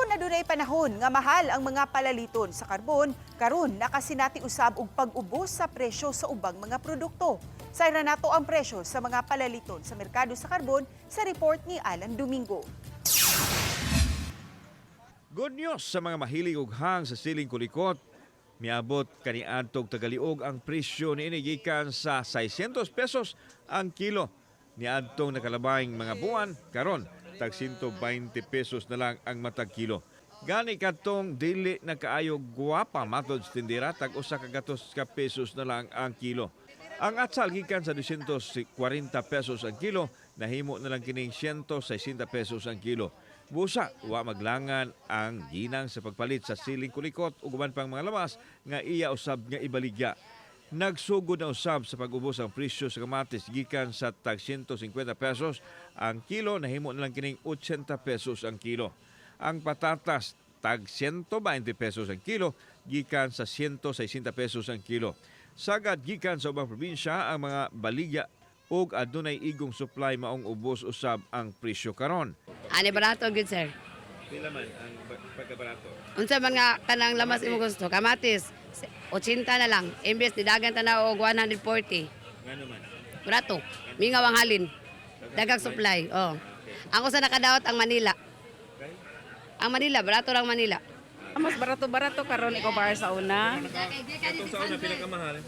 Bisan adunay panahon nga mahal ang mga palaliton sa karbon, karon nakasinati usab og pag-ubos sa presyo sa ubang mga produkto. Sayran nato ang presyo sa mga palaliton sa merkado sa karbon sa report ni Alan Domingo. Good news sa mga mahilig og hang sa siling kulikot. Miabot kaniadtong tagaliog ang presyo niini gikan sa 600 pesos ang kilo niadtong nakalabayng mga buwan. Karon, tag 120 pesos na lang ang matag kilo. Gani kadtong dili na kaayo guwapa, matod sa tindera, tag 100 ka pesos na lang ang kilo. Ang atsal, gikan sa 240 pesos ang kilo, nahimo na lang kining 160 pesos ang kilo. Busa, wa maglangan ang ginang sa pagpalit sa siling kulikot ug uban pang mga lamas nga iya usab nga ibaligya. Nagsugod na usab sa pag-ubos ang presyo sa kamatis. Gikan sa tag 150 pesos ang kilo, nahimo na lang kining 80 pesos ang kilo. Ang patatas, tag 120 pesos ang kilo gikan sa 160 pesos ang kilo. Sagad gikan sa ubang probinsya ang mga baligya ug adunay igong supply, maong ubos usab ang presyo karon. Ani barato gyud, sir. Pila man ang pagkabarato? Unsa man nga kanang lamas imo gusto? Kamatis 80 na lang. Imbes nidagan ta na og 140. Ngano man? Barato. Mingaw ang halin. Daghang supply. Oh. Ang usa nakadawat ang Manila. Ang Manila, barato lang Manila. Mas barato-barato karon ikaw bar sa una. Katong sa una, pinakamahal?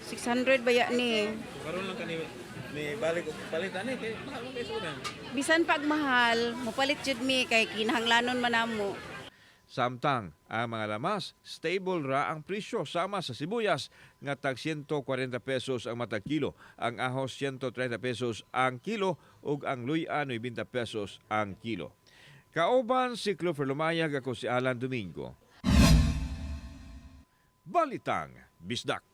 600 baya ni. Karon lang kani ni balik og palit ani kay mahal man kay sa una. Bisan pag mahal, mopalit jud mi kay kinahanglanon man namo. Samtang ang mga lamas, stable ra ang presyo, sama sa sibuyas nga tag 140 pesos ang matag kilo, ang ahos 130 pesos ang kilo ug ang luya 90 pesos ang kilo. Kauban si Clover Lumayag, ako si Alan Domingo. Balitang Bisdak.